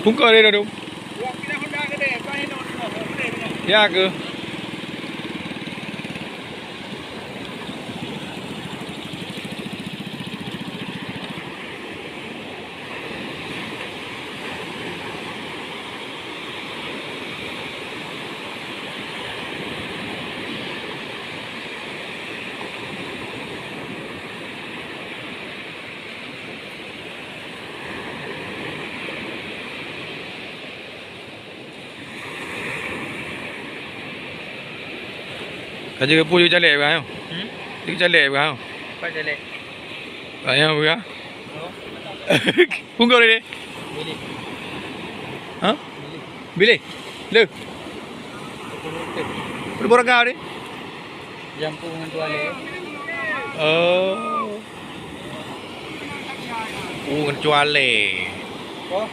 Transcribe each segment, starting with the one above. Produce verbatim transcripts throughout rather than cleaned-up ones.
Bungkôh deh, Dodom. Ya ke? Ka jeuet peue, jeuet caleg, Bang? Hmm? Jeuet caleg, Bang? Apa caleg? Banyak, Bang. Oh. Punggol ni. Bilih. Ha? Bilih. Bilih. Le. Udah borang kau ni? Jampu ngon tuale. Oh. Oh, ngon tuale. Oh.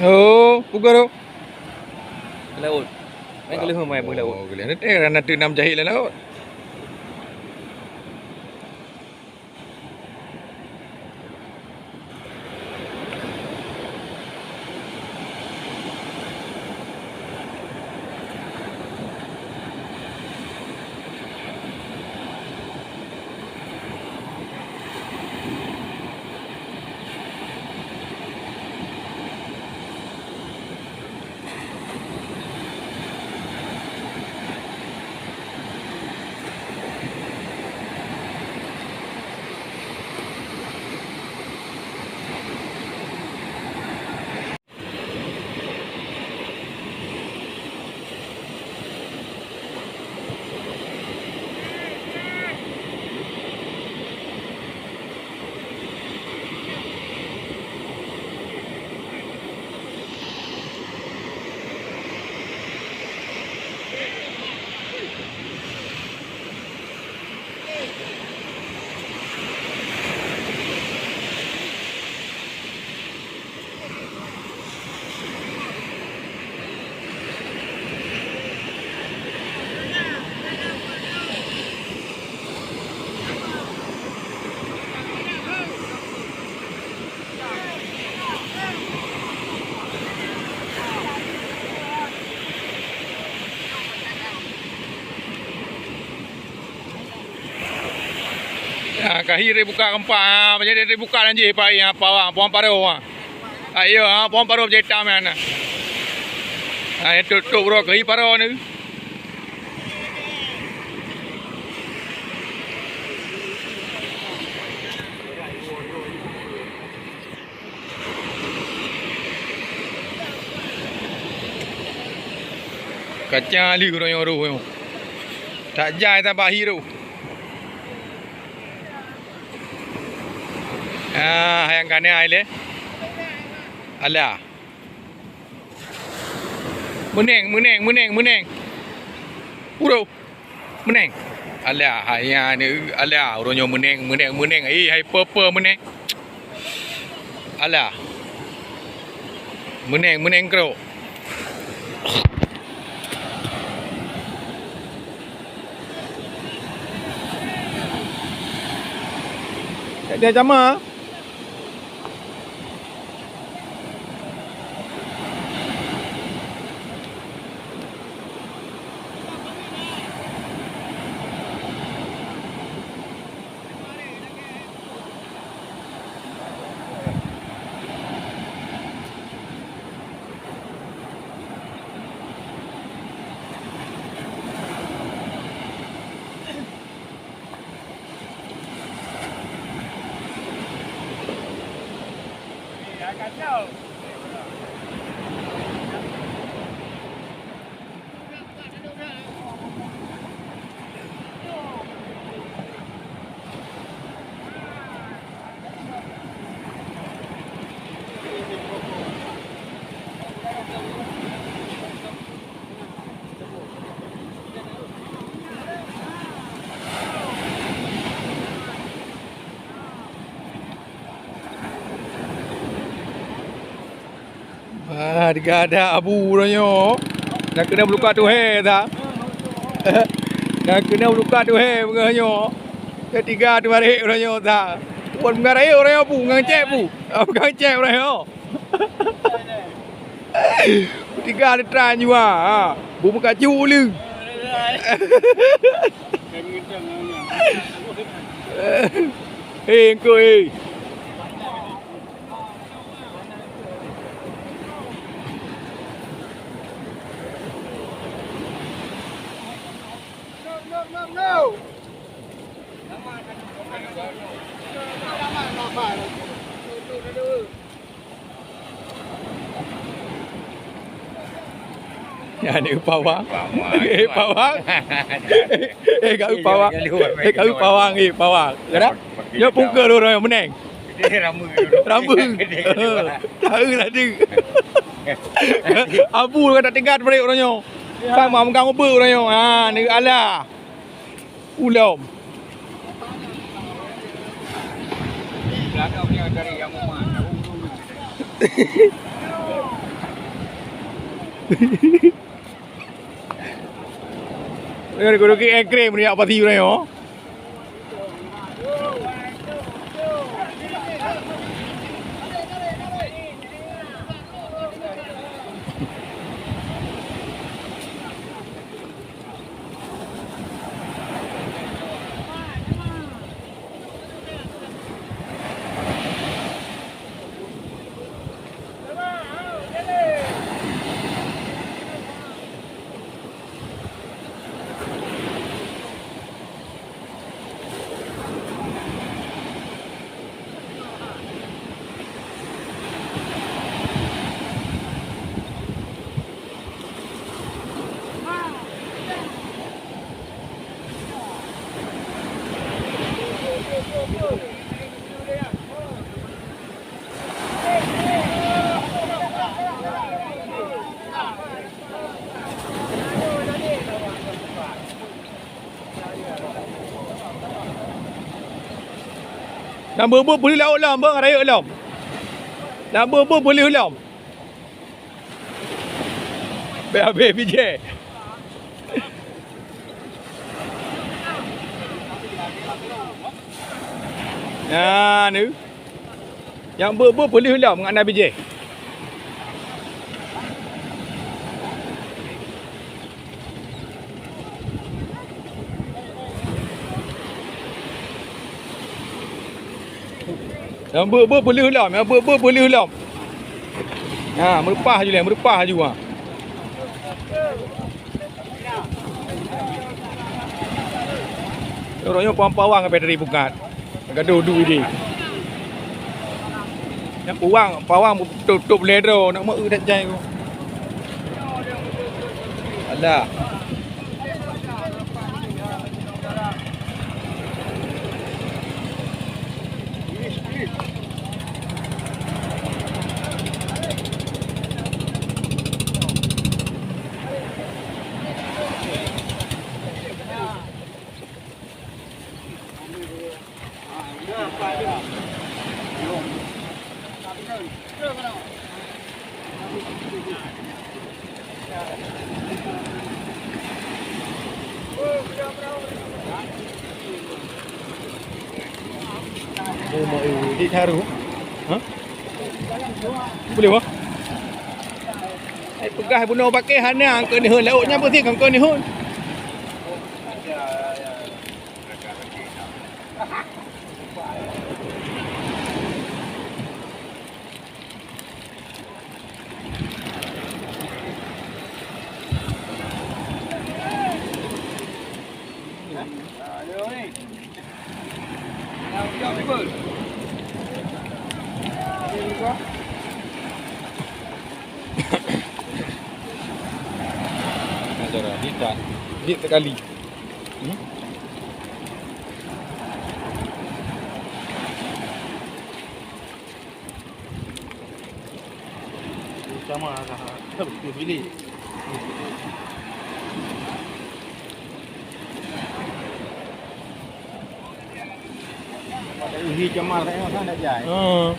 Oh, peugah tu. Laôt. Main ka lheueh main boh laôt. Oh, ka lheueh. Nanti na teunam jahé lam laôt. Kahi dibuka keumpat, ha, jadi dibuka dan jih pai, ha, pawang, pawang paro, ha. Ayo, ha, pawang paro jai tam, ha, nah. Ha, itu, tu, bro, kahi paro ni. Kaca lheueh uroe nyoe roh nyoe. Tak jai tabah hi roh. Ah, hayang kane ai le. Alah. Meuneng, meuneng, meuneng, meuneng. Uroe. Meuneng. Alah, hai nyan, alah, uroe nyoe meuneng, meuneng, meuneng. Eh, hai peue-peue meuneng. Alah. Meuneng, meuneng krok. Tak ada jama. Ah, tiga ada abu uroe nyoe. Dah kena meuluka tuhé dah. Dah kena meuluka tuhé beungoh nyoe. Ketiga tu barek uroe nyoe dah. Pun meungaraya uroe nyoe pu, ngang cek pu. Ah, ngang cek uroe nyoe. Tiga ada tran jua. Ha. Bu muka cu leu. Eh, engkau eh. Ya, ni pawang. Pawang. Eh, pawang. Eh, kau pawang. Eh, kau pawang, eh, pawang. Kenapa? Nyoe pungke lôn ureueng meuneng. Rambu. Tahu tadi. Abu ka tak tegat balik orang nyoe. Sama megang ubek orang nyoe. Ha, ni alah. Ulom. Rugi-rugi eh, krem ni apa sih orang nyoe? Nyang beuet-beuet peuleueh laôt lom, beuet rayeuk lom. Nyang beuet-beuet peuleueh lom. Bèk habéh bijèh. Nah, ni. Nyang beuet-beuet peuleueh lom ngon na bijèh. Nyang beuet-beuet peuleueh lom, nyang beuet-beuet peuleueh lom. Ha, meuleupah aju lé, meuleupah aju, ha. Uroe nyoe pawang-pawang leubeh dari pukat. Gadoh duek idéh. Nyang pawang, pawang top-top lé droe, nak meu that jai ku. Alah. Oh, mau, eh, di Tharu. Ha? Boleh, wah? Eh, peugah bunoe pakai hana angkot nihon laôt nyan pasti angkot nihon. Nah, cara, hit dah. Hit sekali. Hmm? Sama lah, tak betul pilih. Pada uji cemar saya kan nak jai. Hmm.